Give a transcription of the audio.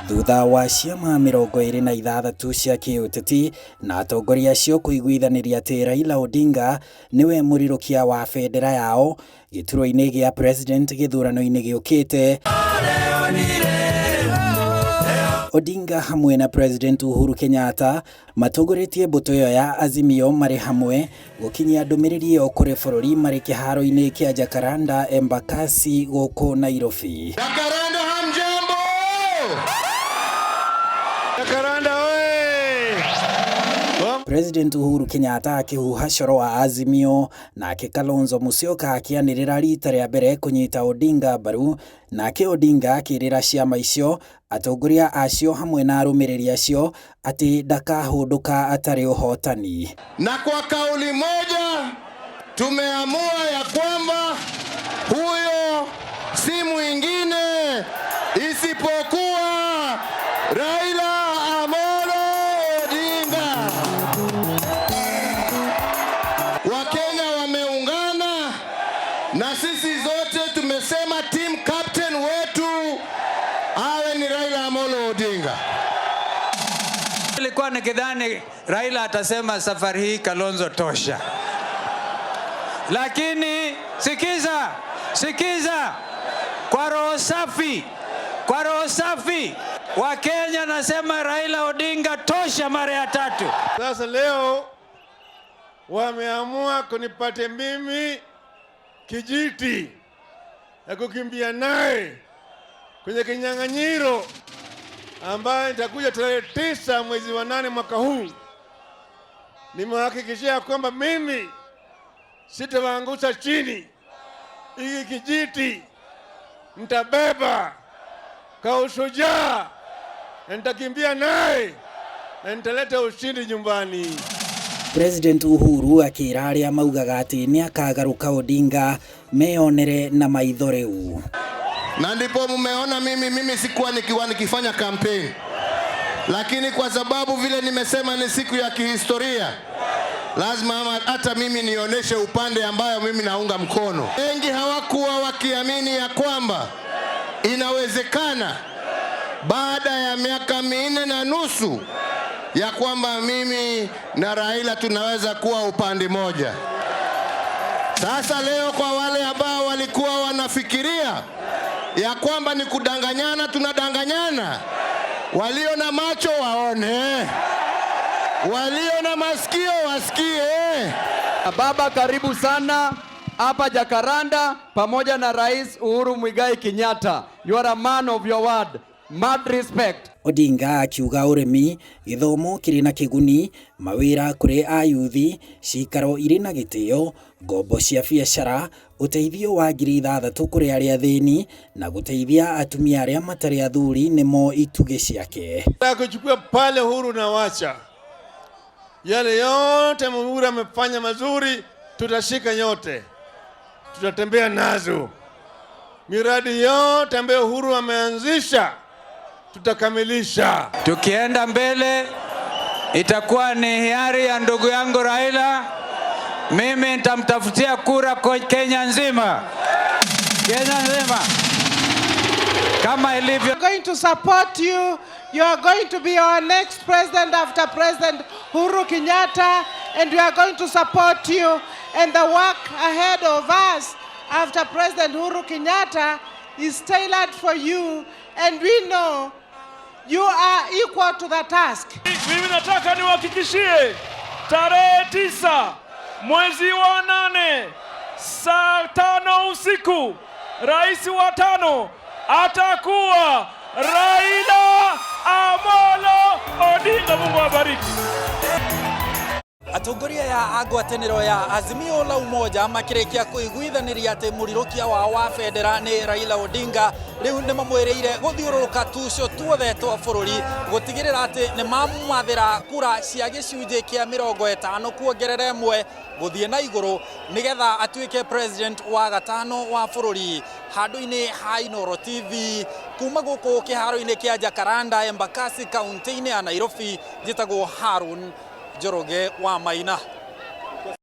Thutha wa ciama 26 cia kĩũteti na atongoria acio kũiguithanĩria atĩ Raila Odinga nĩwe mũrirũkia wa bendera yao gĩturwa-inĩ gĩa president gĩthurano-inĩ gĩũkĩte, Odinga hamwe na President Uhuru Kenyatta matongoretie mbũtũ ĩyo ya Azimio marĩ hamwe gũkinyia ndũmĩrĩri ĩyo kũrĩ bũrũri marĩ kĩharo-inĩ kĩa Jacaranda Embakasi gũkũ Nairobi. Jacaranda hamjambo! Jacaranda oye! President Uhuru Kenyatta akĩhuha coro wa Azimio, nake Kalonzo Musyoka akĩanĩrĩra rita rĩa mbere kũnyita Odinga mbaru, nake Odinga akĩrĩra ciama icio, atongoria acio hamwe na arũmĩrĩri acio atĩ ndakahũndũka atarĩ ũhotani. Na kwa kauli moja tumeamua ya kwamba huyo si mwingine isipokuwa Raila Amolo Odinga. Wakenya wameungana na sisi zote tumesema team captain wetu awe ni Raila Amolo Odinga. Nilikuwa nikidhani Raila atasema safari hii Kalonzo tosha, lakini sikiza, sikiza, kwa roho safi, kwa roho safi Wakenya nasema Raila Odinga tosha mara ya tatu. Sasa leo wameamua kunipate mimi kijiti ya kukimbia naye kwenye kinyang'anyiro ambaye nitakuja tarehe 9 mwezi wa 8 mwaka huu. Nimewahakikishia kwamba mimi sitawaangusha chini. Hiki kijiti nitabeba kwa ushujaa na nitakimbia naye na nitaleta ushindi nyumbani. President Uhuru akĩra arĩa maugaga atĩ nĩakagarũka Odinga meyonere na maitho rĩu. Na ndipo mmeona mimi sikuwa nikiwa nikifanya campaign, lakini kwa sababu vile nimesema ni siku ya kihistoria, lazima hata mimi nionyeshe upande ambayo mimi naunga mkono. Wengi hawakuwa wakiamini ya kwamba inawezekana baada ya miaka 4.5 ya kwamba mimi na Raila tunaweza kuwa upande moja. Sasa leo kwa wale ambao walikuwa wanafikiria ya kwamba ni kudanganyana, tunadanganyana. Walio na macho waone, walio na masikio wasikie. Baba, karibu sana hapa Jacaranda pamoja na Rais Uhuru Muigai Kenyatta. You are a man of your word. Mad respect. Odinga akiuga ũrĩmi, gĩthomo kĩrĩ na kĩguni, mawĩra kũrĩ ayuthi, cikaro irĩ na gĩtĩo, ngombo cia biacara, ũteithio wa 6,000 kũrĩ arĩa athĩni na gũteithia atumia arĩa matarĩ athuri nĩmo itugĩ ciake. Kuchukua pale Uhuru na wacha yale yote Uhuru amefanya mazuri, tutashika yote, tutatembea nazo. Miradi yote ambayo Uhuru ameanzisha tutakamilisha. Tukienda mbele itakuwa ni hiari ya ndugu yangu Raila. Mimi nitamtafutia kura kwa Kenya nzima, Kenya nzima kama ilivyo. We are going to support you. You are going to be our next president after President Uhuru Kenyatta, and we are going to support you. And the work ahead of us after President Uhuru Kenyatta is tailored for you, and we know you are equal to the task. Mimi nataka niwahakikishie tarehe 9 mwezi wa 8 saa 5 usiku, rais wa 5 atakuwa Raila Amolo Odinga. Mungu awabariki. Atongoria ya a ngwatanĩro ya Azimio la Umoja makĩrĩkia kũiguithanĩria atĩ mũrirũkia wao wa bendera nĩ Raila Odinga, rĩu nĩ mamwĩrĩire gũthiũrũrũka tuco tuothe twa bũrũri gũtigĩrĩra atĩ nĩ mamathĩra kura cia gĩcunjĩ kĩa 50 kuongerera ĩmwe gũthiĩ na igũrũ nĩgetha atuĩke president wa gatano wa bũrũri. Handũ-inĩ ha Inooro TV kuma gũkũ kĩharo-inĩ kĩa Jacaranda Embakasi kaunti-inĩ ya Nairobi, njĩtagwo Harun Njoroge wa Maina.